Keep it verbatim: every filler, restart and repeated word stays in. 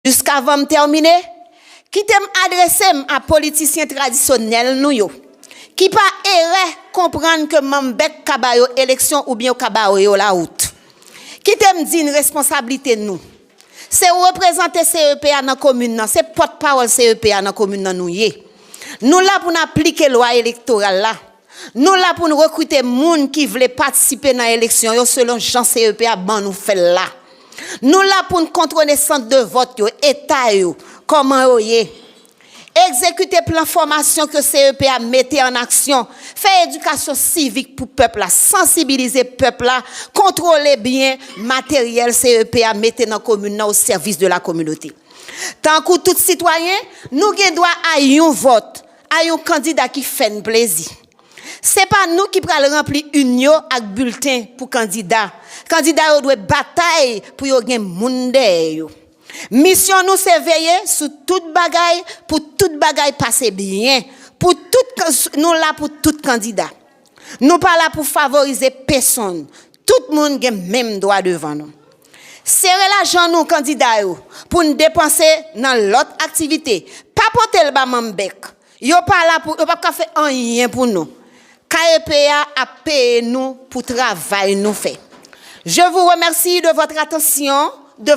Jiskavan m tèmine, kite m adrese m a politisyen tradisyonèl nou yo, ki pa erè konprann ke manm bèk ka ba yo eleksyon oubyen yo ka bare yo lawout. Kite m di n responsablite nou. Se reprezante C E P a nan komin nan, se pòtpawòl C E P a nan komin nan nou ye. Nou la pou n aplike lwa elektoral la. Nou la pou n rekrite moun ki vle patisipe nan eleksyon yo selon jan C E P a ban nou fè l la. Nou la pou n kontwole sant de vòt yo, eta yo, kòman yo ye. Egzekite plan fòmasyon ke C E P a mete an aksyon, fè edikasyon sivik pou pèp la, sansibilize pèp la, kontwole byen materyèl C E P a mete nan komin nan o sèvis de la kominote. Tankou tout sitwayen, nou gen dwa a yon vòt, a yon kandida ki fè n plezi. Se pa nou ki pral ranpli inn yo ak bilten pou kandida. Kandida yo dwe batay pou yo gen moun dèyè yo. Misyon nou se veye sou tout bagay pou tout bagay pase byen. Pou tout, nou la pou tout kandida. Nou pa la pou favorize pesonn. Tout moun gen menm dwa devan nou. Sere lajan nou kandida yo pou n depanse nan lòt aktivite. Pa pote l ba manm bèk. Yo pa la pou, yo p ap ka fè anyen pou nou. K E P a ap peye nou pou travay nou fè. Je vous remercie de votre attention, de